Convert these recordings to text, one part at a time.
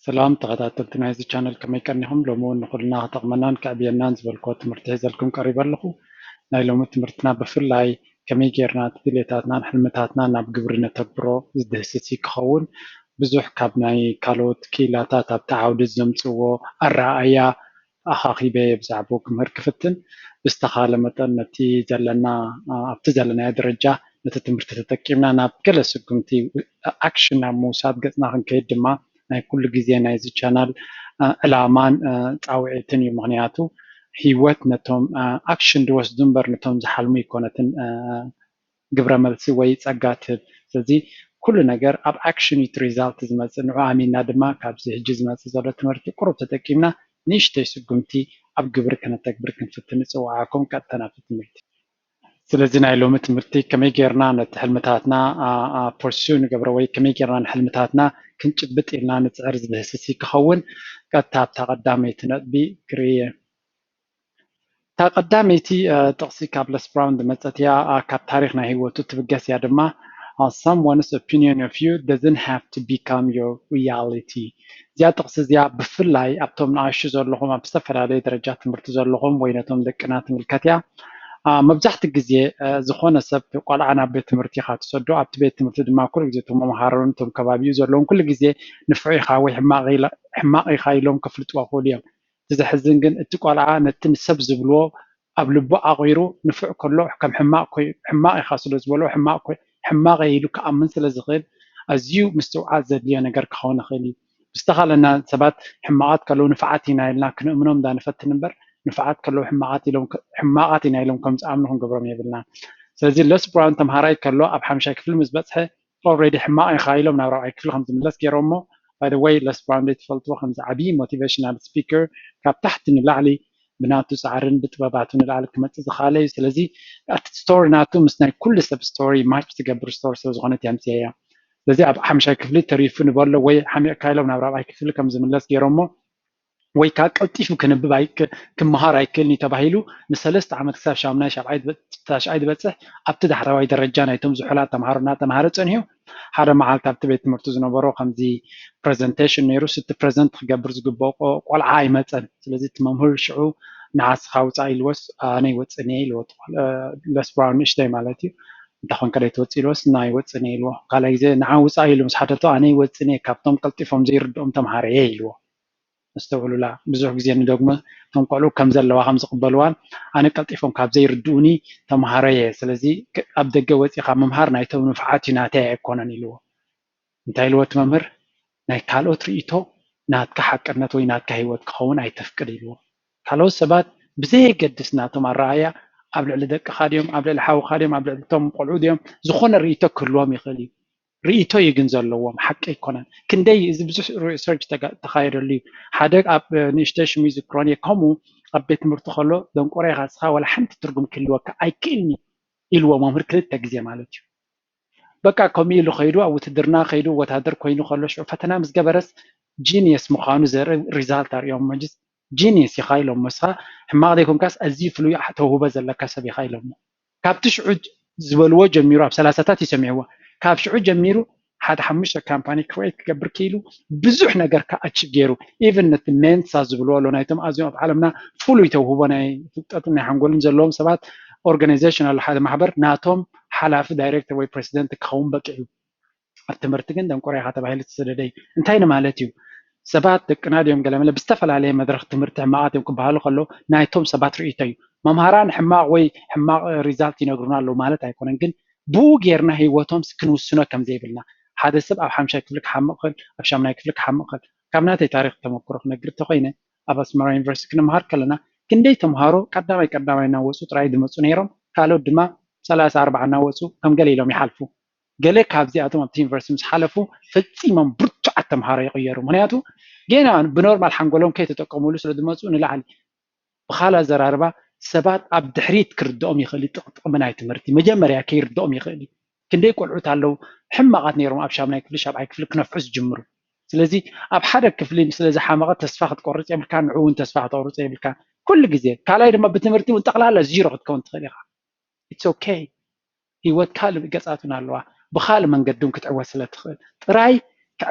ሰላም ተኸታተልቲ ናይዚ ቻነል፣ ከመይ ቀኒኹም? ሎሚ እውን ንኹልና ክጠቕመናን ከዕብየናን ዝበልክዎ ትምህርቲ ሒዘልኩም ቀሪበ ኣለኹ። ናይ ሎሚ ትምህርትና ብፍላይ ከመይ ጌርና እቲ ድሌታትናን ሕልምታትና ናብ ግብሪ ነተግብሮ ዝድህስስ ክኸውን፣ ብዙሕ ካብ ናይ ካልኦት ክኢላታት ኣብቲ ዓውዲ ዘምፅዎ ኣረኣእያ ኣኻኺበ ብዛዕባኡ ክምህር ክፍትን፣ ብዝተኻለ መጠን ነቲ ዘለና ኣብቲ ዘለናዮ ደረጃ ነቲ ትምህርቲ ተጠቂምና ናብ ገለ ስጉምቲ ኣክሽን ናብ ምውሳድ ገፅና ክንከይድ ድማ ናይ ኩሉ ግዜ ናይዚ ቻናል ዕላማን ፃውዒትን እዩ። ምክንያቱ ህይወት ነቶም ኣክሽን ዝወስዱ እምበር ነቶም ዝሓልሙ ይኮነትን ግብረ መልሲ ወይ ጸጋ ትህብ። ስለዚ ኩሉ ነገር ኣብ ኣክሽን እዩ ሪዛልት ዝመፅእ። ንዑ ኣሚንና ድማ ካብዚ ሕጂ ዝመፅእ ዘሎ ትምህርቲ ቁሩብ ተጠቂምና ንእሽተይ ስጉምቲ ኣብ ግብሪ ከነተግብር ክንፍትን ንፅውዓኩም። ቀጥታ ናብቲ ትምህርቲ። ስለዚ ናይ ሎሚ ትምህርቲ ከመይ ጌርና ነቲ ሕልምታትና ፖርሱ ንገብሮ ወይ ከመይ ጌርና ንሕልምታትና ክንጭብጥ ኢልና ንፅዕር ዝብህስሲ ክኸውን ቀጥታ ኣብታ ቀዳመይቲ ነጥቢ ክርእየ። እታ ቀዳመይቲ ጥቕሲ ካብ ለስ ብራውን ዝመጸት እያ። ካብ ታሪኽ ናይ ህይወቱ ትብገስ እያ ድማ። Someone's opinion of you doesn't have to become your reality። እዚኣ ጥቕሲ እዚኣ ብፍላይ ኣብቶም ንኣሽቱ ዘለኹም ኣብ ዝተፈላለየ ደረጃ ትምህርቲ ዘለኹም ወይ ነቶም ደቅና ትምልከት እያ። መብዛሕትኡ ግዜ ዝኾነ ሰብ ቆልዓ ናብ ቤት ትምህርቲ ኢኻ ትሰዶ። ኣብቲ ቤት ትምህርቲ ድማ ኩሉ ግዜ እቶም መምሃሮን እቶም ከባቢኡ ዘለውን ኩሉ ግዜ ንፉዕ ኢኻ ወይ ሕማቕ ኢሎም ክፍልጥዎ ክኽእሉ እዮም። እቲ ዘሕዝን ግን እቲ ቆልዓ ነቲ ንሰብ ዝብልዎ ኣብ ልቡ ዓቒሩ ንፉዕ ከሎ ከም ሕማቕ ኢኻ ስለ ዝበሎ ሕማቕ እየ ኢሉ ክኣምን ስለ ዝኽእል ኣዝዩ ምስትውዓል ዘድልዮ ነገር ክኸውን ይኽእል እዩ። ብዝተኻለና ሰባት ሕማቓት ከለዉ ንፍዓት ኢና ኢልና ክንእምኖም እንዳ ንፈትን እምበር ንፍዓት ከለዉ ሕማቓት ኢና ኢሎም ከም ዝኣምኑ ክንገብሮም የብልናን። ስለዚ ለስ ብራውን ተምሃራይ ከሎ ኣብ ሓምሻይ ክፍሊ ምስ በጽሐ ኦልሬዲ ሕማቕ ኢኻ ኢሎም ናብ ራብዓይ ክፍሊ ከም ዝምለስ ገይሮሞ። By the way ለስ ብራውን ዘይትፈልጥዎ ከምዚ ዓብዪ ሞቲቬሽናል ስፒከር ካብ ታሕቲ ንላዕሊ ብናቱ ፃዕርን ብጥበባቱ ንላዕሊ ክመፅእ ዝኽኣለ እዩ። ስለዚ እቲ ስቶሪ ናቱ ምስ ናይ ኩሉ ሰብ ስቶሪ ማች ትገብር ስቶሪ ስለ ዝኾነት እያ ምፅያ እያ። ስለዚ ኣብ ሓምሻይ ክፍሊ ተሪፉ ንበሎ ወይ ሓሚቕካ ኢሎም ናብ ራብዓይ ክፍሊ ከም ዝምለስ ገይሮሞ ወይ ከዓ ቀልጢፉ ክንብብ ክመሃር ኣይክእልን እዩ ተባሂሉ ንሰለስተ ዓመት ክሳብ ሻምናይ ሻብዓይ ታሽዓይ ዝበፅሕ ኣብቲ ዳሕረዋይ ደረጃ ናይቶም ዝሑላት ተምሃሮ እናተምሃረ ፀኒሑ ሓደ መዓልቲ ኣብቲ ቤት ትምህርቲ ዝነበሮ ከምዚ ፕሬዘንቴሽን ነይሩ ስቲ ፕሬዘንት ክገብር ዝግበኦ ቆልዓ ኣይመፀን። ስለዚ እቲ መምህር ሽዑ ንዓስኻ ውፃእ ኢልዎስ ኣነ ይወፅን እየ ኢልዎ። ለስ ብራውን ንእሽተይ ማለት እዩ። እንተኾንከ ደይትወፅእ ኢልዎስ እና ይወፅን እየ ኢልዎ። ካልኣይ ግዜ ንዓ ውፃእ ኢሉ ምስ ሓተቶ ኣነ ይወፅን እየ ካብቶም ቀልጢፎም ዘይርድኦም ተምሃሮ እየ ኢልዎ። ኣስተውዕሉላ፣ ብዙሕ ግዜ ንደግሞ እቶም ቆልዑ ከም ዘለዋ ከም ዝቕበልዋን ኣነ ቀልጢፎም ካብ ዘይርድኡኒ ተምሃሮ እየ። ስለዚ ኣብ ደገ ወፂኻ ምምሃር ናይቶም ንፉዓት እዩ ናተይ ኣይኮነን ኢልዎ። እንታይ ኢልዎ እቲ መምህር? ናይ ካልኦት ርእይቶ ናትካ ሓቅነት ወይ ናትካ ህይወት ክኸውን ኣይተፍቅድ ኢልዎ። ካልኦት ሰባት ብዘየገድስ ናቶም ኣረኣእያ ኣብ ልዕሊ ደቅኻ ድዮም ኣብ ልዕሊ ሓውኻ ድዮም ኣብ ልዕሊ እቶም ቆልዑ ድዮም ዝኾነ ርእይቶ ክህልዎም ይኽእል እዩ። ርእይቶ እዩ ግን ዘለዎም ሓቂ ኣይኮነን። ክንደይ እዚ ብዙሕ ሪሰርች ተኻየደሉ እዩ። ሓደ ኣብ ንእሽተ ሽሙ ይዝክሮን እየ ከምኡ ኣብ ቤት ትምህርቲ ከሎ ደንቆሮ ኢኻ እስኻ ዋላ ሓንቲ ትርጉም ክህልወካ ኣይክእልኒ ኢልዎ መምህር ክልተ ግዜ ማለት እዩ። በቃ ከምኡ ኢሉ ከይዱ ኣብ ውትድርና ከይዱ ወታደር ኮይኑ ከሎ ሽዑ ፈተና ምስ ገበረስ ጂኒየስ ምዃኑ ዘርኢ ሪዛልት ኣርእዮም መጅስ ጂኒየስ ኢኻ ኢሎም መስኻ ሕማቕ ዘይኮንካስ ኣዝዩ ፍሉይ ተውህቦ ዘለካ ሰብ ኢኻ ኢሎሞ። ካብቲ ሽዑ ዝበልዎ ጀሚሩ ኣብ ሰላሳታት እዩ ሰሚዕዎ። ካብ ሽዑ ጀሚሩ ሓደ ሓሙሽተ ካምፓኒ ክሬት ክገብር ክኢሉ ብዙሕ ነገር ከዓ ኣቺቭ ገይሩ ኢቨን ነቲ ሜንሳ ዝብልዎ ኣሎ ናይቶም ኣዝዮም ኣብ ዓለምና ፍሉይ ተውህቦ ናይ ፍልጠትን ናይ ሓንጎልን ዘለዎም ሰባት ኦርጋናይዜሽን ኣሎ ሓደ ማሕበር ናቶም ሓላፊ ዳይሬክተር ወይ ፕሬሲደንት ክኸውን በቂዑ። ኣብ ትምህርቲ ግን ደንቆሮ ኢኻ ተባሂሉ ዝተሰደደ እዩ። እንታይ ንማለት እዩ? ሰባት ደቅና ድዮም ገለመለ ብዝተፈላለየ መድረኽ ትምህርቲ ሕማቓት እዮም ክበሃሉ ከለዉ ናይቶም ሰባት ርእይቶ እዩ። መምሃራን ሕማቕ ወይ ሕማቕ ሪዛልት ይነግሩና ኣለዉ ማለት ኣይኮነን፣ ግን ብኡ ጌርና ህይወቶም ክንውስኖ ከም ዘይብልና ሓደ ሰብ ኣብ ሓምሻይ ክፍሊ ክሓምቕ ይኽእል፣ ኣብ ሻምናይ ክፍሊ ክሓምቕ ይኽእል። ካብ ናተይ ታሪኽ ተመክሮ ክነግር እንተኾይነ ኣብ ኣስመራ ዩኒቨርሲቲ ክንመሃር ከለና ክንደይ ተምሃሮ ቀዳማይ ቀዳማይ እናወፁ ጥራይ ዝመፁ ነይሮም፣ ካልኦት ድማ ሰላሳ ኣርባዓ እናወፁ ከም ገለ ኢሎም ይሓልፉ። ገለ ካብዚኣቶም ኣብቲ ዩኒቨርሲቲ ምስ ሓለፉ ፈፂሞም ብርቱዓት ተምሃሮ ይቕየሩ። ምክንያቱ ጌና ብኖርማል ሓንጎሎም ከይተጠቀሙሉ ስለ ዝመፁ ንላዕሊ። ብኻል ኣዘራርባ ሰባት ኣብ ድሕሪት ክርድኦም ይኽእል ጥቕሚ ናይ ትምህርቲ መጀመርያ ከይርድኦም ይኽእል እዩ። ክንደይ ቆልዑት ኣለዉ ሕማቓት ነይሮም ኣብ ሻምናይ ክፍሊ ሻብዓይ ክፍሊ ክነፍሑ ዝጅምሩ። ስለዚ ኣብ ሓደ ክፍሊ ስለ ዝሓመቐ ተስፋ ክትቆርፅ የብልካ፣ ንዑ እውን ተስፋ ክተቁርፅ የብልካ። ኩሉ ግዜ ካልኣይ ድማ ብትምህርቲ እውን ጠቕላላ ዚሮ ክትከውን ትኽእል ኢኻ። It's okay። ህይወት ካልእ ገጻት እውን ኣለዋ። ብኻልእ መንገዲ እውን ክትዕወት ስለ ትኽእል ጥራይ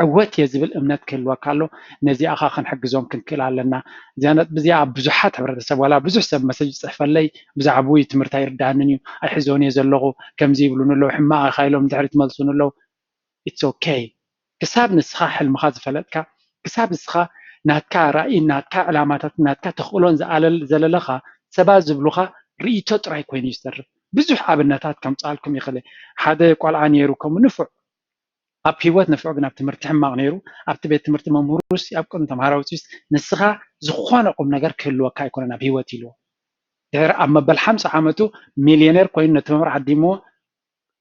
ዕወት እየ ዝብል እምነት ክህልወካ ኣሎ። ነዚኣኻ ክንሕግዞም ክንክእል ኣለና። እዚኣ ነጥቢ እዚኣ ኣብ ብዙሓት ሕብረተሰብ ዋላ ብዙሕ ሰብ መሰጅ ይፅሕፈለይ ብዛዕባኡ ትምህርቲ ኣይርዳንን እዩ ኣይሕዞን እየ ዘለኹ ከምዚ ይብሉን ኣለዉ ሕማቕ ኢኻ ኢሎም ድሕሪ ትመልሱን ኣለዉ። It's okay ክሳብ ንስኻ ሕልምኻ ዝፈለጥካ ክሳብ ንስኻ ናትካ ራእይ ናትካ ዕላማታት ናትካ ተኽእሎን ዝኣለል ዘለለኻ ሰባት ዝብሉኻ ርእይቶ ጥራይ ኮይኑ ይሰርብ። ብዙሕ ኣብነታት ከምፅኣልኩም ይኽእል። ሓደ ቆልዓ ነይሩ ከምኡ ንፉዕ ኣብ ህይወት ንፉዕ ግን ኣብቲ ትምህርቲ ሕማቕ ነይሩ ኣብቲ ቤት ትምህርቲ መምህሩስ ኣብ ቅድሚ ተምሃሮ ውፅስ ንስኻ ዝኾነ ቁም ነገር ክህልወካ ኣይኮነን ኣብ ህይወት ኢልዎ። ድሕሪ ኣብ መበል ሓምሳ ዓመቱ ሚልዮኔር ኮይኑ ነቲ መምህር ዓዲምዎ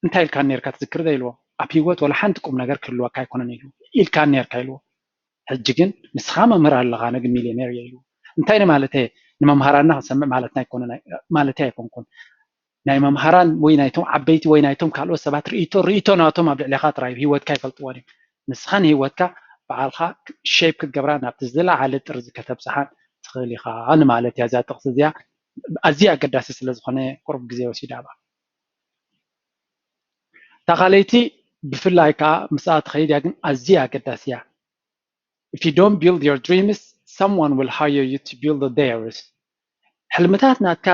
እንታይ ኢልካ ነርካ ትዝክር ዶ ኢልዎ። ኣብ ህይወት ወላ ሓንቲ ቁም ነገር ክህልወካ ኣይኮነን ኢሉ ኢልካ ነርካ ኢልዎ። ሕጂ ግን ንስኻ መምህር ኣለኻ ኣነ ግን ሚልዮኔር እየ ኢልዎ። እንታይ ንማለተ ንመምሃራና ክንሰምዕ ማለትና ኣይኮነን ማለተ ኣይኮንኩን ናይ መምሃራን ወይ ናይቶም ዓበይቲ ወይ ናይቶም ካልኦት ሰባት ርእይቶ ርእይቶ ናቶም ኣብ ልዕሌኻ ጥራይ ህይወትካ ይፈልጥዎ ድዮም። ንስኻ ንህይወትካ በዓልካ ሼፕ ክትገብራ ናብቲ ዝለዓለ ጥርዚ ከተብፅሓን ትኽእል ኢኻ ንማለት እያ። እዛ ጥቕሲ እዚኣ ኣዝያ ኣገዳሲ ስለ ዝኾነ ቁሩብ ግዜ ወሲዳ እባ እታ ካልኣይቲ ብፍላይ ከዓ ምስኣ ትኸይድ እያ፣ ግን ኣዝያ ኣገዳሲ እያ። If you don't build your dreams, someone will hire you to build theirs. ሕልምታት ናትካ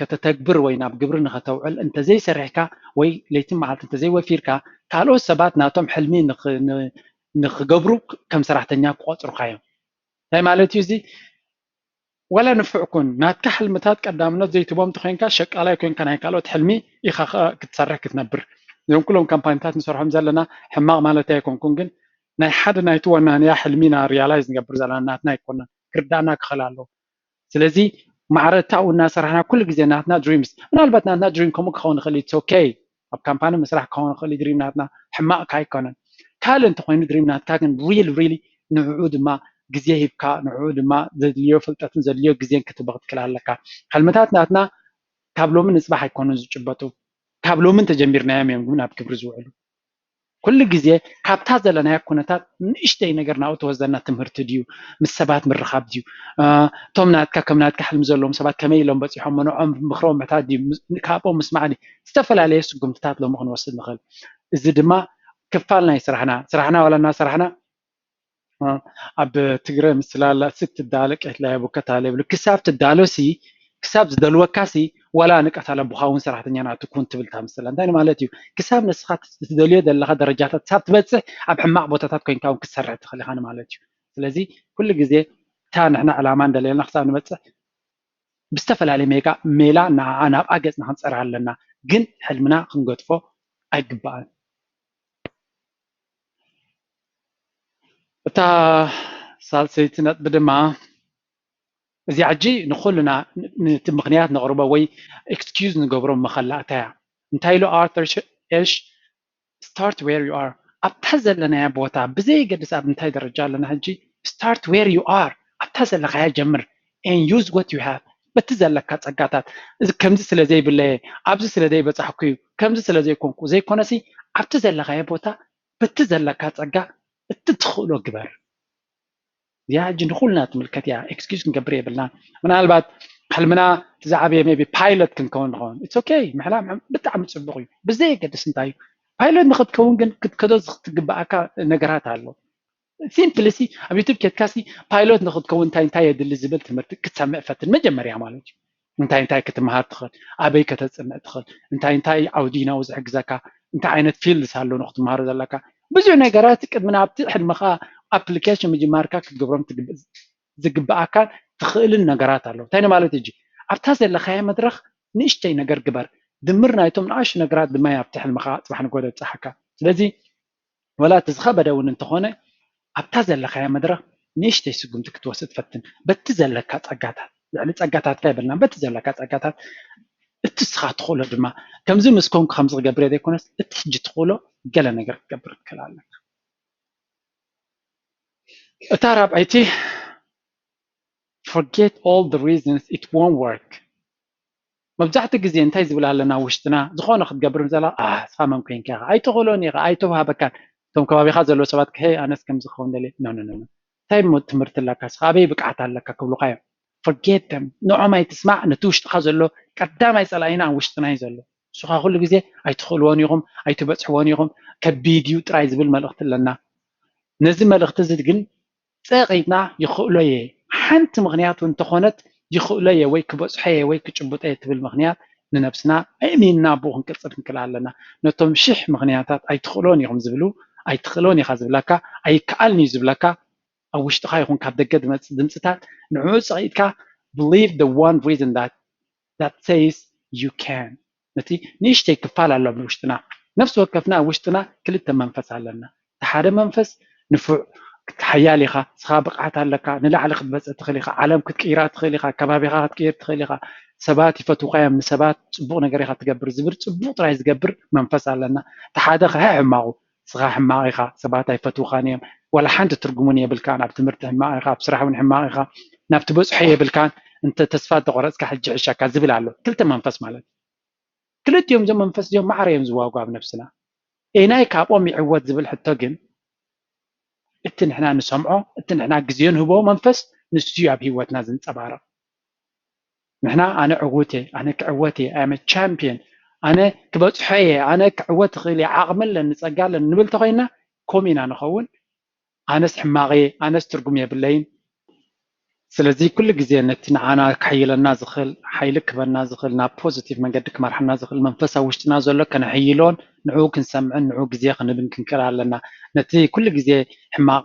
ከተተግብር ወይ ናብ ግብሪ ንኸተውዕል እንተዘይሰሪሕካ ወይ ለይትን መዓልቲ እንተዘይወፊርካ ካልኦት ሰባት ናቶም ሕልሚ ንኽገብሩ ከም ሰራሕተኛ ክቆፅሩካ እዮም። እንታይ ማለት እዩ እዚ? ዋላ ንፉዕ ኩን ናትካ ሕልምታት ቀዳምነት ዘይትቦም ተኮይንካ ሸቃላይ ኮንካ ናይ ካልኦት ሕልሚ ኢኻ ክትሰርሕ ክትነብር። እዞም ኩሎም ካምፓኒታት ንሰርሖም ዘለና ሕማቕ ማለት ኣይኮንኩን፣ ግን ናይ ሓደ ናይቲ ወናንያ ሕልሚ ኢና ሪያላይዝ ንገብር ዘለና ናትና ኣይኮነን። ክርዳእና ክኽእል ኣለዎ። ስለዚ ማዕረ እታኡ እናሰራሕና ኩሉ ግዜ ናትና ድሪምስ ምናልባት ናትና ድሪም ከምኡ ክኸውን ይኽእል it's okay ኣብ ካምፓኒ ምስራሕ ክኸውን ይኽእል ድሪም ናትና ሕማቕ ኣይኮነን። ካልእ እንተኮይኑ ድሪም ናትካ ግን ሪል ሪሊ ንዕኡ ድማ ግዜ ሂብካ ንዕኡ ድማ ዘድልዮ ፍልጠትን ዘድልዮ ግዜን ክትበኽ ትክእል ኣለካ። ሕልምታት ናትና ካብ ሎሚ ንፅባሕ ኣይኮኑን ዝጭበጡ ካብ ሎሚ እንተጀሚርናዮም እዮም ግን ኣብ ግብሪ ዝውዕሉ። ኩሉ ግዜ ካብታ ዘለናዮ ኩነታት ንእሽተይ ነገር ናብኡ ትወስደና ትምህርቲ ድዩ ምስ ሰባት ምርኻብ ድዩ እቶም ናትካ ከም ናትካ ሕልሚ ዘለዎም ሰባት ከመይ ኢሎም በፂሖም ንዕኦም ምኽሮም ምሕታት ድዩ ካብኦም ምስማዕ ድዩ ዝተፈላለየ ስጉምትታት ሎሚ ክንወስድ ንኽእል። እዚ ድማ ክፋል ናይ ስራሕና ስራሕና ዋላ እናሰራሕና ኣብ ትግረ ምስላላ ስብ ትዳለ ቀትላ የቡከታ ለብሉ ክሳብ ትዳሎ ሲ ክሳብ ዝደልወካ ሲ ዋላ ንቀታለ ቡኻ እውን ሰራሕተኛ ናትኩን ትብል እታ ምስላ እንታይ ማለት እዩ? ክሳብ ንስኻ ትደልዮ ዘለኻ ደረጃታት ክሳብ ትበፅሕ ኣብ ሕማቕ ቦታታት ኮይንካ እውን ክትሰርሕ ትኽእል ኢኻ ማለት እዩ። ስለዚ ኩሉ ግዜ እታ ንሕና ዕላማ እንደለየልና ክሳብ ንበፅሕ ብዝተፈላለየ ሜጋ ሜላ ንዓኣ ናብኣ ገፅና ክንፀራ ኣለና። ግን ሕልምና ክንገድፎ ኣይግባእን። እታ ሳልሰይቲ ነጥቢ ድማ እዚኣ ሕጂ ንኹልና ነቲ ምኽንያት ነቕርቦ ወይ ኤክስኪዩዝ ንገብሮ መኸላእታ እያ። እንታይ ኢሉ ኣርተር ኤሽ start where you are ኣብታ ዘለናያ ቦታ ብዘየገድስ ኣብ እንታይ ደረጃ ኣለና ሕጂ start where you are ኣብታ ዘለኻያ ጀምር and use what you have በቲ ዘለካ ፀጋታት ከምዚ ስለ ዘይብለየ ኣብዚ ስለ ዘይበፃሕኩ እዩ ከምዚ ስለ ዘይኮንኩ ዘይኮነሲ ኣብቲ ዘለኻዮ ቦታ በቲ ዘለካ ፀጋ እቲ ትኽእሎ ግበር። እዚኣ ሕጂ ንኩልና ትምልከት እያ። ኤክስኪዩዝ ክንገብር የብልናን። ምናልባት ሕልምና እቲ ዝዓበየ ሜቢ ፓይለት ክንከውን ንኸውን። ኢትስ ኦኬ ምሕላም ብጣዕሚ ፅቡቕ እዩ። ብዘየገድስ እንታይ እዩ ፓይለት ንክትከውን ግን ክትከዶ ዝትግበኣካ ነገራት ኣሎ። ሲምፕሊ ሲ ኣብ ዩቱብ ኬድካ ሲ ፓይሎት ንክትከውን እንታይ እንታይ የድሊ ዝብል ትምህርቲ ክትሰምዕ ፈትን መጀመርያ ማለት እዩ። እንታይ እንታይ ክትመሃር ትኽእል፣ ኣበይ ከተፅንዕ ትኽእል፣ እንታይ እንታይ ዓውዲ ናው ዝሕግዘካ፣ እንታይ ዓይነት ፊልድስ ኣሎ ንክትመሃሮ ዘለካ ብዙሕ ነገራት ቅድሚ ናብቲ ሕልምኻ ኣፕሊኬሽን ምጅማርካ ክትገብሮም ዝግብኣካን ትኽእልን ነገራት ኣሎ። እንታይ ማለት እጂ ኣብታ ዘለካየ መድረክ ንእሽተይ ነገር ግበር። ድምር ናይቶም ንኣሽ ነገራት ድማ ኣብቲ ሕልምኻ ፅባሕ ንጎደ ብፅሓካ። ስለዚ ወላ እቲ ዝኸበደ እውን እንተኾነ ኣብታ ዘለኻያ መድረኽ ንእሽተይ ስጉምቲ ክትወስድ ፈትን። በቲ ዘለካ ጸጋታት፣ ልዕሊ ጸጋታትካ የብልናን፣ በቲ ዘለካ ጸጋታት እቲ እስኻ ትኽእሎ ድማ ከምዚ ምስ ኮንኩ ከምዚ ክገብር እየ ዘይኮነስ እቲ ሕጂ ትኽእሎ ገለ ነገር ክትገብር ትክእል ኣለካ። እታ ራብዐይቲ forget all the reasons it won't work። መብዛሕትኡ ግዜ እንታይ ዝብል ኣለና ውሽጥና ዝኾነ ክትገብር ዘላ ኣስኻ መን ኮይንካ ኢኻ ኣይትኽእሎን ኢኻ ኣይተዋሃበካን እቶም ከባቢኻ ዘለዉ ሰባት ከ ኣነስ ከም ዝኸውን ደለ ኖ ኖ ኖ እንታይ እሞ ትምህርቲ ኣለካ ስኻ ኣበይ ብቅዓት ኣለካ ክብሉካ እዮም forget them ንዖም ኣይትስማዕ ነቲ ውሽጥኻ ዘሎ ቀዳማይ ጸላኢና ኣብ ውሽጥና እዩ ዘሎ ንስኻ ኩሉ ግዜ ኣይትኽእልዎን ኢኹም ኣይትበጽሕዎን ኢኹም ከቢድ እዩ ጥራይ ዝብል መልእኽቲ ኣለና ነዚ መልእኽቲ እዚ ግን ጸቂጥና ይኽእሎ እየ፣ ሓንቲ ምኽንያት እውን እንተኾነት ይኽእሎ እየ ወይ ክበጽሖ እየ ወይ ክጭብጦ እየ ትብል ምኽንያት ንነብስና ኣእሚንና ብኡ ክንቅጽል ክንክእል ኣለና። ነቶም ሽሕ ምኽንያታት ኣይትኽእሎን ኢኹም ዝብሉ፣ ኣይትኽእሎን ኢኻ ዝብለካ፣ ኣይከኣልን እዩ ዝብለካ፣ ኣብ ውሽጥኻ ይኹን ካብ ደገ ዝመጽእ ድምፅታት ንዕኡ ጸቂጥካ believe the one reason that that says you can። ነቲ ንእሽተይ ክፋል ኣሎ ኣብ ውሽጥና። ነፍሲ ወከፍና ኣብ ውሽጥና ክልተ መንፈስ ኣለና። እቲ ሓደ መንፈስ ንፉዕ፣ ሓያል ኢኻ፣ ንስኻ ብቕዓት ኣለካ፣ ንላዕሊ ክትበጽሕ ትኽእል ኢኻ፣ ዓለም ክትቅይራ ትኽእል ኢኻ፣ ከባቢኻ ክትቅይር ትኽእል ኢኻ፣ ሰባት ይፈትውኻ እዮም፣ ንሰባት ጽቡቕ ነገር ኢኻ ትገብር ዝብል ጽቡቕ ጥራይ ዝገብር መንፈስ ኣለና። እቲ ሓደ ኸ ሕማቑ፣ ንስኻ ሕማቕ ኢኻ፣ ሰባት ኣይፈትውኻን እዮም፣ ዋላ ሓንቲ ትርጉም እውን የብልካን፣ ኣብ ትምህርቲ ሕማቕ ኢኻ፣ ኣብ ስራሕ እውን ሕማቕ ኢኻ፣ ናብ ትበጽሖ የብልካን፣ እንተ ተስፋ እንተቆረጽካ ሕጂ ይሕሸካ ዝብል ኣሎ። ክልተ መንፈስ ማለት እዩ። ክልቲኦም እዞም መንፈስ እዚኦም ማዕረ እዮም ዝዋጉ ኣብ ነብስና። ኤናይ ካብኦም ይዕወት ዝብል ሕቶ ግን እቲ ንሕና ንሰምዖ፣ እቲ ንሕና ግዜ ንህቦ መንፈስ ንሱ እዩ ኣብ ህይወትና ዝንጸባረቕ። ንሕና ኣነ ዕዉት እየ፣ ኣነ ክዕወት እየ፣ ኣይ ኣም ቻምፒዮን፣ ኣነ ክበጽሖ እየ፣ ኣነ ክዕወት እኽእል እየ፣ ዓቕሚ ኣለኒ፣ ጸጋ ኣለኒ ንብል ተኾይንና ከምኡ ኢና ንኸውን። ኣነስ ሕማቕ እየ፣ ኣነስ ትርጉም የብለይን። ስለዚ ኩሉ ግዜ ነቲ ንዓና ከሕይለና ዝኽእል፣ ሓይሊ ክህበና ዝኽእል፣ ናብ ፖዚቲቭ መንገዲ ክመርሓና ዝኽእል መንፈስ ኣብ ውሽጥና ዘሎ ከነሕይሎን ንዕኡ ክንሰምዕን ንዕኡ ግዜ ክንህብን ክንክእል ኣለና። ነቲ ኩሉ ግዜ ሕማቕ፣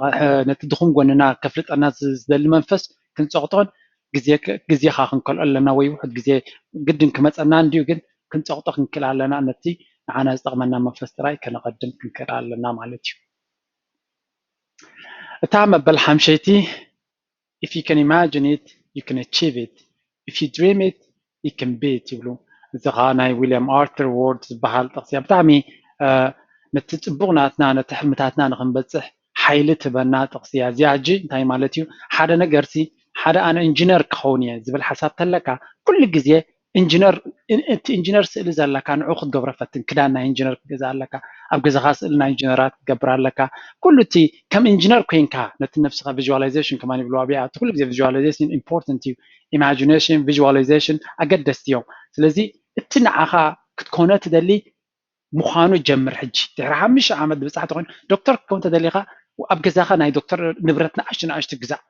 ነቲ ድኹም ጎንና ከፍልጠና ዝደሊ መንፈስ ክንጸቕጦን ግዜ፣ ግዜኻ ክንከልኦ ኣለና ወይ ውሑድ ግዜ ግድን ክመጸና እንድዩ፣ ግን ክንጸቕጦ ክንክእል ኣለና። ነቲ ንዓና ዝጠቕመና መንፈስ ጥራይ ከነቐድም ክንክእል ኣለና ማለት እዩ። እታ መበል ሓምሸይቲ if you can imagine it you can achieve it, if you dream it you can be it ይብሉ። እዚ ኸዓ ናይ ዊልያም ኣርተር ዎርድ ዝበሃል ጥቕሲ እያ። ብጣዕሚ ነቲ ጽቡቕ ናትና ነቲ ሕልምታትና ንኽንበጽሕ ሓይሊ ትበና ጥቕሲ እያ። እዚኣ ሕጂ እንታይ ማለት እዩ? ሓደ ነገርሲ ሓደ ኣነ ኢንጂነር ክኸውን እየ ዝብል ሓሳብ ተለካ ኩሉ ግዜ ኢንጂነር እቲ ኢንጂነር ስእሊ ዘለካ ንዑ ክትገብሮ ፈትን። ክዳን ናይ ኢንጂነር ክትገዛ ኣለካ፣ ኣብ ገዛኻ ስእሊ ናይ ኢንጂነራት ክትገብር ኣለካ። ኩሉ እቲ ከም ኢንጂነር ኮይንካ ነቲ ነብስኻ ቪዥዋላይዜሽን ከማን ይብልዋ ብያ እቲ ኩሉ ግዜ ቪዥዋላይዜሽን ኢምፖርተንት እዩ። ኢማጂኔሽን፣ ቪዥዋላይዜሽን ኣገደስቲ እዮም። ስለዚ እቲ ንዓኻ ክትኮኖ ትደሊ ምዃኑ ጀምር ሕጂ። ድሕሪ ሓሙሽተ ዓመት ዝብጻሕ ተኾይኑ ዶክተር ክትከውን ተደሊኻ ኣብ ገዛኻ ናይ ዶክተር ንብረት ንኣሽቱ ንኣሽቱ ግዛእ።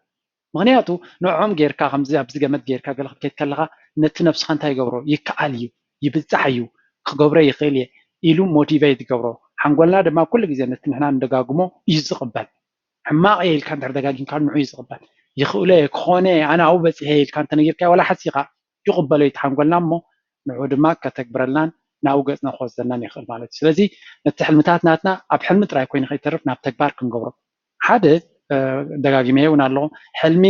ምኽንያቱ ንዕኦም ጌርካ ከምዚ ኣብዚ ገመድ ጌርካ ገለ ክትከይድ ከለኻ ነቲ ነብስኻ እንታይ ይገብሮ? ይከኣል እዩ፣ ይብጻሕ እዩ፣ ክገብሮ ይኽእል እየ ኢሉ ሞቲቬት ይገብሮ። ሓንጎልና ድማ ኩሉ ግዜ ነቲ ንሕና ንደጋግሞ እዩ ዝቕበል። ሕማቕ እየ ኢልካ እንድሕር ደጋጊምካ ንዑ እዩ ዝቕበል። ይኽእሎ እየ፣ ክኾነ እየ፣ ኣነ ኣብኡ በጺሐ እየ ኢልካ እንተነጊርካዮ ዋላ ሓሲኻ ይቕበሎ እዩ ሓንጎልና እሞ ንዑ ድማ ከተግብረልናን ናብኡ ገጽና ክወስደናን ይኽእል ማለት እዩ። ስለዚ ነቲ ሕልምታት ናትና ኣብ ሕልሚ ጥራይ ኮይኑ ከይተርፍ ናብ ተግባር ክንገብሮ ሓደ ደጋጊመ እውን ኣለኹ ሕልሚ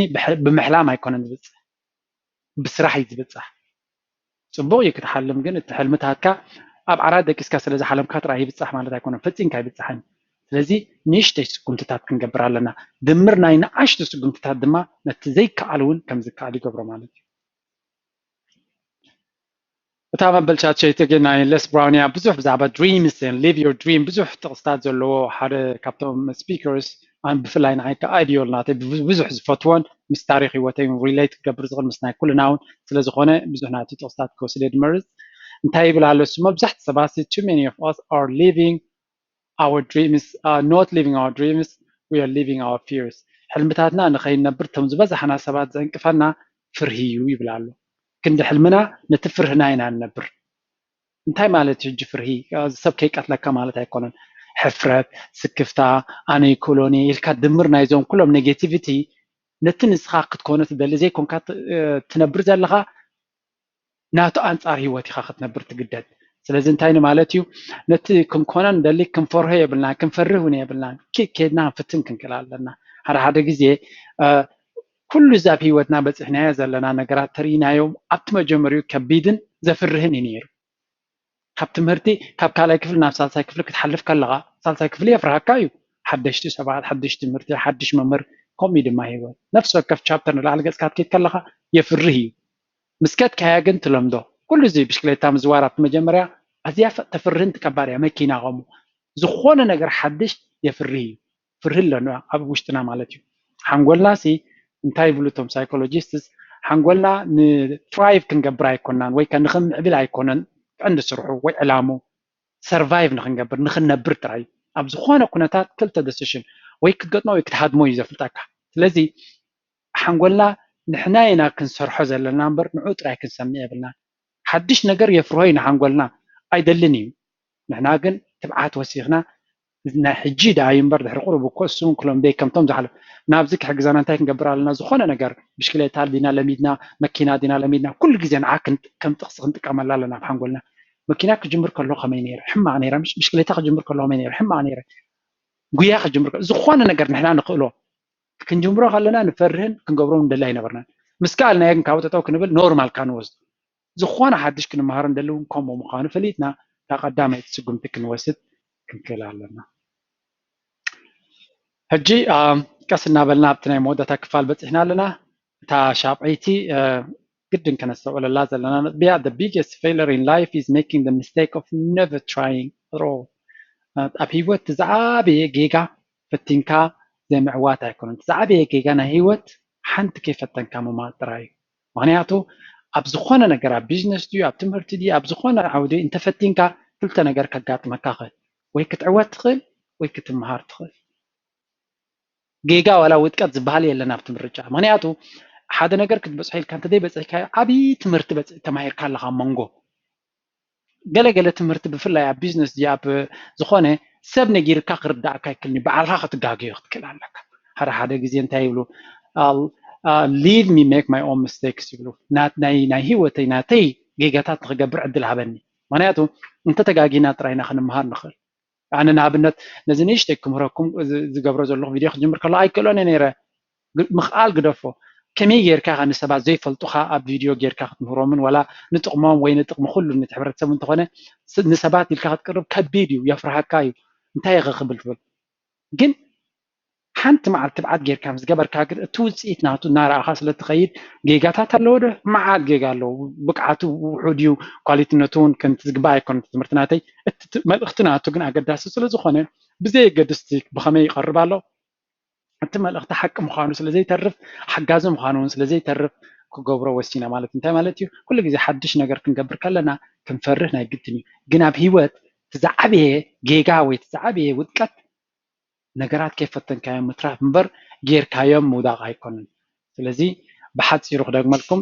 ብምሕላም ኣይኮነን ዝብፅሕ ብስራሕ እዩ ዝብፃሕ። ፅቡቅ እዩ ክትሓልም ግን እቲ ሕልምታትካ ኣብ ዓራት ደቂስካ ስለ ዝሓለምካ ጥራይ ይብፃሕ ማለት ኣይኮነን ፈፂምካ ኣይብፃሕን። ስለዚ ንእሽተይ ስጉምትታት ክንገብር ኣለና። ድምር ናይ ንኣሽቱ ስጉምትታት ድማ ነቲ ዘይከኣል እውን ከም ዝከኣል ይገብሮ ማለት እዩ። እታ መበል ቻት ሸይቲ ግን ናይ ሌስ ብራውን እያ። ብዙሕ ብዛዕባ dreams and live your dream ብዙሕ ጥቕስታት ዘለዎ ሓደ ካብቶም speakers ብፍላይ ንዓይ ከዓ ኣይዲዮል ናተይ ብዙሕ ዝፈትዎን ምስ ታሪክ ህይወተይ relate ክገብር ዝኽእል ምስ ናይ ኩልና እውን ስለ ዝኾነ ብዙሕ ናቱ ጥቕስታት ክወስድ እየ ዝመርፅ። እንታይ ይብል ኣሎ እሱ መብዛሕቲ ሰባት too many of us are living our dreams are not living our dreams we are living our fears። ሕልምታትና ንኸይንነብር እቶም ዝበዛሕና ሰባት ዘንቅፈና ፍርሂ እዩ ይብል ኣሎ። ክንዲ ሕልምና ነቲ ፍርህና ኢና ንነብር። እንታይ ማለት እዩ ሕጂ ፍርሂ? እዚ ሰብ ከይቀትለካ ማለት ኣይኮነን። ሕፍረት፣ ስክፍታ፣ ኣነ ይክእሎን እየ ኢልካ ድምር ናይዞም ኩሎም negativity ነቲ ንስኻ ክትኮኖ ትደሊ ዘይኮንካ ትነብር ዘለኻ ናቱ ኣንጻር ህይወት ኢኻ ክትነብር ትግደድ። ስለዚ እንታይ ንማለት እዩ? ነቲ ክንኮኖ ንደሊ ክንፈርሆ የብልና፣ ክንፈርህ እውን የብልና። ኬድና ክንፍትን ክንክእል ኣለና። ሓደ ሓደ ግዜ ኩሉ እዚ ኣብ ህይወትና በፂሕናዮ ዘለና ነገራት ተርኢናዮ ኣብቲ መጀመሪኡ ከቢድን ዘፍርህን እዩ ነይሩ። ካብ ትምህርቲ ካብ ካልኣይ ክፍሊ ናብ ሳልሳይ ክፍሊ ክትሓልፍ ከለኻ ሳልሳይ ክፍሊ የፍርሃካ እዩ። ሓደሽቲ ሰባት፣ ሓድሽ ትምህርቲ፣ ሓድሽ መምህር፣ ከምኡ ድማ ህይወት። ነፍሲ ወከፍ ቻፕተር ንላዕሊ ገጽካ ክትከይድ ከለኻ የፍርህ እዩ። ምስ ከድካያ ግን ትለምዶ። ኩሉ እዚ ብሽክሌታ ምዝዋር ኣብቲ መጀመርያ ኣዝያ ተፍርህን ትቀባር እያ። መኪና ከምኡ ዝኾነ ነገር ሓድሽ የፍርህ እዩ። ፍርሂ ኣሎ ኣብ ውሽጥና ማለት እዩ። ሓንጎልና ሲ እንታይ ይብሉ እቶም ሳይኮሎጂስትስ ሓንጎልና ንትራይቭ ክንገብር ኣይኮናን ወይ ከ ንክምዕብል ኣይኮነን ቀንዲ ስርሑ ወይ ዕላሙ ሰርቫይቭ ንክንገብር ንክንነብር ጥራይ እዩ። ኣብ ዝኾነ ኩነታት ክልተ decision ወይ ክትገጥሞ ወይ ክትሃድሞ እዩ ዘፍልጠካ። ስለዚ ሓንጎልና ንሕና ኢና ክንሰርሖ ዘለና እምበር ንዑ ጥራይ ክንሰምዕ የብልና። ሓድሽ ነገር የፍርሆ እዩ ንሓንጎልና፣ ኣይደልን እዩ። ንሕና ግን ትብዓት ወሲኽና ናይ ሕጂ ደኣ እዩ እምበር ድሕሪ ቁሩብ እኮ እሱ እውን ክሎም ደይ ከምቶም ዝሓለፉ ናብዚ ክሕግዛና እንታይ ክንገብር ኣለና? ዝኾነ ነገር ብሽክሌታ ዲና ለሚድና፣ መኪና ዲና ለሚድና፣ ኩሉ ግዜ ንዓ ከም ጥቕሲ ክንጥቀመላ ኣለና ኣብ ሓንጎልና። መኪና ክጅምር ከሎ ከመይ ነይረ? ሕማቕ ነይረ። ብሽክሌታ ክጅምር ከሎ ከመይ ነይረ? ሕማቕ ነይረ። ጉያ ክጅምር ከሎ ዝኾነ ነገር ንሕና ንኽእሎ ክንጅምሮ ከለና ንፈርህን ክንገብሮ ንደሊ ኣይነበርናን። ምስ ከኣልናዮ ግን ካብ ጠጠው ክንብል ኖርማል ካ ንወስዶ። ዝኾነ ሓድሽ ክንመሃሮ እንደሊ እውን ከምኡ ምዃኑ ፈሊጥና ካብ ቀዳመይቲ ስጉምቲ ክንወስድ ክንክእል ኣለና። ሕጂ ቀስ እናበልና ኣብቲ ናይ መወዳእታ ክፋል በፂሕና ኣለና። እታ ሻብዐይቲ ግድን ከነስተውዕለላ ዘለና ነጥቢ እያ። The biggest failure in life is making the mistake of never trying at all። ኣብ ህይወት ዝዓበየ ጌጋ ፈቲንካ ዘይምዕዋት ኣይኮነን። ዝዓበየ ጌጋ ናይ ህይወት ሓንቲ ከይፈተንካ ምማት ጥራይ እዩ። ምክንያቱ ኣብ ዝኾነ ነገር ኣብ ቢዝነስ ድዩ ኣብ ትምህርቲ ድዩ ኣብ ዝኾነ ዓውዲ እንተፈቲንካ ክልተ ነገር ከጋጥመካ ክእል ወይ ክትዕወት ትኽእል ወይ ክትምሃር ትኽእል። ጌጋ ዋላ ውድቀት ዝበሃል የለን ኣብቲ ምርጫ። ምክንያቱ ሓደ ነገር ክትበፅሖ ኢልካ እንተዘይበፅሕካዮ ዓብዪ ትምህርቲ ተማሂርካ ኣለካ። ኣብ መንጎ ገለገለ ትምህርቲ ብፍላይ ኣብ ቢዝነስ ድዩ ኣብ ዝኾነ ሰብ ነጊርካ ክርዳእካ ይክልኒ ባዕልካ ክትጋገዮ ክትክእል ኣለካ። ሓደ ሓደ ግዜ እንታይ ይብሉ? Leave me make my own mistakes ይብሉ። ናይ ህይወተይ ናተይ ጌጋታት ንክገብር ዕድል ሃበኒ። ምክንያቱ እንተተጋጊና ጥራይና ክንምሃር ንኽእል። ኣነ ንኣብነት ነዚ ንእሽተይ ክምህረኩም ዝገብሮ ዘለኹ ቪድዮ ክጅምር ከሎ ኣይክእሎን እየ ነይረ። ምኽኣል ግደፎ። ከመይ ጌርካ ኢኻ ንሰባት ዘይፈልጡኻ ኣብ ቪድዮ ጌርካ ክትምህሮምን ዋላ ንጥቕሞም ወይ ንጥቕሚ ኩሉ ነቲ ሕብረተሰብ እንተኾነ ንሰባት ኢልካ ክትቅርብ ከቢድ እዩ፣ የፍርሃካ እዩ። እንታይ ኢኻ ክብል ትብል ግን ሓንቲ መዓልቲ ትብዓት ጌርካ ምስ ገበርካ ግን እቲ ውፅኢት ናቱ እናረኣኻ ስለ ትኸይድ ጌጋታት ኣለዎ ዶ? መዓት ጌጋ ኣለዎ። ብቅዓቱ ውሑድ እዩ፣ ኳሊቲነቱ እውን ከምቲ ዝግባእ ኣይኮነን ትምህርቲ ናተይ። እቲ መልእኽቲ ናቱ ግን ኣገዳሲ ስለ ዝኾነ ብዘየገድስ እቲ ብኸመይ ይቐርብ ኣሎ እቲ መልእኽቲ ሓቂ ምዃኑ ስለ ዘይተርፍ ሓጋዚ ምዃኑ እውን ስለ ዘይተርፍ ክገብሮ ወሲነ። ማለት እንታይ ማለት እዩ? ኩሉ ግዜ ሓድሽ ነገር ክንገብር ከለና ክንፈርህ ናይ ግድን እዩ። ግን ኣብ ህይወት እቲ ዝዓበየ ጌጋ ወይ እቲ ዝዓበየ ውድቀት ነገራት ከይፈተንካዮም ምትራፍ እምበር ጌርካዮም ምውዳቕ ኣይኮነን። ስለዚ ብሓፂሩ ክደግመልኩም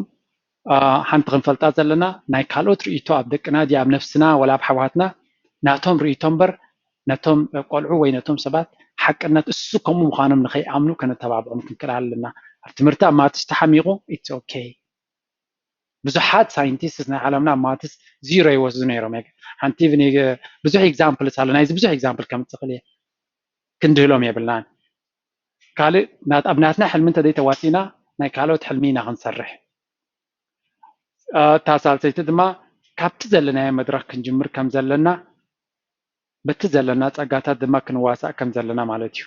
ሓንቲ ክንፈልጣ ዘለና ናይ ካልኦት ርእይቶ ኣብ ደቅና ድያ ኣብ ነፍስና ወላ ኣብ ሓዋትና ናቶም ርእይቶ እምበር ነቶም ቆልዑ ወይ ነቶም ሰባት ሓቅነት እሱ ከምኡ ምዃኖም ንኸይኣምኑ ከነተባብዖም ክንክእል ኣለና። ኣብ ትምህርቲ ኣብ ማትስ ተሓሚቑ it's okay። ብዙሓት ሳይንቲስት ናይ ዓለምና ኣብ ማትስ ዚሮ ይወስዱ ነይሮም። ሓንቲ ብዙሕ ኤግዛምፕል ኣሎ ናይዚ ብዙሕ ኤግዛምፕል ከምፅእ ክእል እየ። ክንድህሎም የብልናን። ካልእ ኣብ ናትና ሕልሚ እንተዘይተዋፂና ናይ ካልኦት ሕልሚ ኢና ክንሰርሕ። እታ ሳልሰይቲ ድማ ካብቲ ዘለናዮ መድረክ ክንጅምር ከም ዘለና በቲ ዘለና ፀጋታት ድማ ክንዋሳእ ከም ዘለና ማለት እዩ።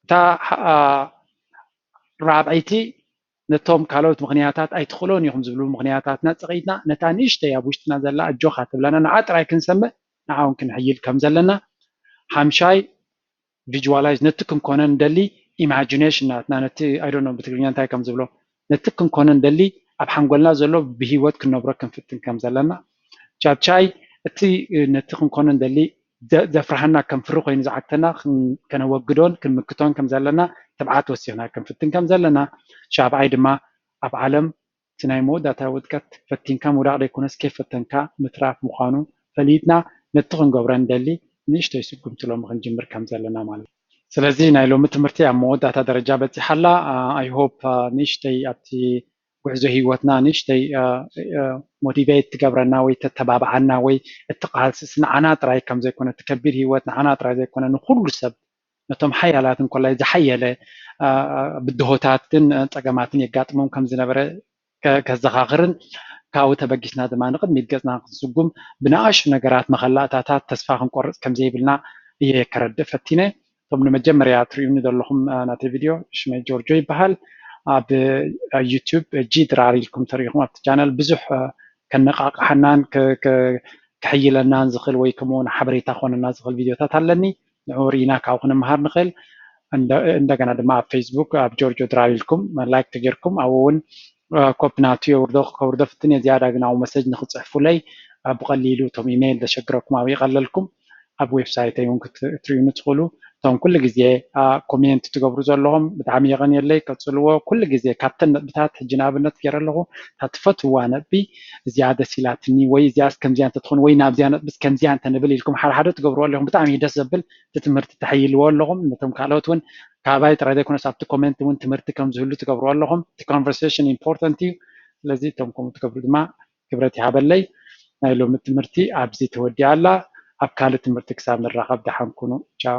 እታ ራብዐይቲ ነቶም ካልኦት ምክንያታት ኣይትኽእሎን ኢኹም ዝብሉ ምክንያታትና ፀቒጥና ነታ ንእሽተይ ኣብ ውሽጥና ዘላ ኣጆኻ ትብለና ንዓ ጥራይ ክንሰምዕ ንዓ እውን ክንሕይል ከም ዘለና። ሓምሻይ ቪዥዋላይዝ ነቲ ክንኮነ ንደሊ ኢማጂኔሽን ናትና ነቲ ኣይ ዶንት ኖ ብትግርኛ እንታይ ከም ዝብሎ ነቲ ክንኮነ ንደሊ ኣብ ሓንጎልና ዘሎ ብህይወት ክንነብሮ ክንፍትን ከም ዘለና። ቻብቻይ እቲ ነቲ ክንኮነ ንደሊ ዘፍርሃና ከም ፍሪ ኮይኑ ዝዓግተና ከነወግዶን ክንምክቶን ከም ዘለና ትብዓት ወሲኽና ክንፍትን ከም ዘለና። ሻብዓይ ድማ ኣብ ዓለም እቲ ናይ መወዳእታ ውድቀት ፈቲንካ ምውዳቕ ዘይኮነስ ከይፈተንካ ምትራፍ ምዃኑ ፈሊጥና ነቲ ክንገብሮ ንደሊ ንእሽተይ ስጉምቲ ሎሚ ክንጅምር ከም ዘለና ማለት እዩ። ስለዚ ናይ ሎሚ ትምህርቲ ኣብ መወዳእታ ደረጃ በፂሓ ኣላ። I hope ንእሽተይ ኣብቲ ጉዕዞ ህይወትና ንእሽተይ ሞቲቬት ትገብረና ወይ ተተባብዓና ወይ እቲ ቃልስስ ንዓና ጥራይ ከም ዘይኮነ እቲ ከቢድ ህይወት ንዓና ጥራይ ዘይኮነ ንኩሉ ሰብ ነቶም ሓያላት እንኮላይ ዝሓየለ ብድሆታትን ፀገማትን የጋጥሞም ከም ዝነበረ ከዘኻኽርን ካብኡ ተበጊስና ድማ ንቕድሚት ገፅና ክንስጉም ብንኣሽቱ ነገራት መኸላእታታት ተስፋ ክንቆርፅ ከም ዘይብልና እየ ከረድእ ፈቲነ። እቶም ንመጀመርያ ትርእዩኒ ዘለኹም ናተይ ቪድዮ ሽመይ ጆርጆ ይበሃል። ኣብ ዩቱብ ጂ ድራር ኢልኩም ተሪኢኹም ኣብቲ ቻነል ብዙሕ ከነቃቅሓናን ክሕይለናን ዝኽእል ወይ ከምኡ ሓበሬታ ክኾነና ዝኽእል ቪድዮታት ኣለኒ። ንዑ ርኢና ካብኡ ክንምሃር ንኽእል። እንደገና ድማ ኣብ ፌስቡክ ኣብ ጆርጆ ድራር ኢልኩም ላይክ ተጌርኩም ኣብኡ እውን ኮፒ ናቱ የውርዶ ከውርዶ ፍትን እየ ዝያዳ ግን ኣብኡ መሰጅ ንክፅሕፉለይ ብቐሊሉ እቶም ኢሜይል ዘሸግረኩም ኣብኡ ይቐለልኩም። ኣብ ዌብሳይተይ እውን ክትርእዩኒ ትኽእሉ። እቶም ኩሉ ግዜ ኮሜንት ትገብሩ ዘለኹም ብጣዕሚ የቐንየለይ፣ ቀፅልዎ። ኩሉ ግዜ ካብተን ነጥብታት ሕጂ ንኣብነት ገይረ ኣለኹ፣ እታ ትፈትውዋ ነጥቢ እዚኣ ደስ ኢላትኒ ወይ እዚኣስ ከምዚኣ እንተትኾን ወይ ናብዚኣ ነጥብስ ከምዚኣ እንተንብል ኢልኩም ሓደ ሓደ ትገብርዎ ኣለኹም። ብጣዕሚ ደስ ዘብል እቲ ትምህርቲ ተሐይልዎ ኣለኹም። ነቶም ካልኦት እውን ካባይ ጥራይ ዘይኮነስ ኣብቲ ኮሜንት እውን ትምህርቲ ከም ዝህሉ ትገብርዎ ኣለኹም። እቲ ኮንቨርሴሽን ኢምፖርታንት እዩ። ስለዚ እቶም ከምኡ ትገብሩ ድማ ክብረት ይሃበለይ። ናይ ሎሚ ትምህርቲ ኣብዚ ተወዲኣ ኣላ። ኣብ ካልእ ትምህርቲ ክሳብ ንራኸብ ደሓን ኩኑ። ቻው።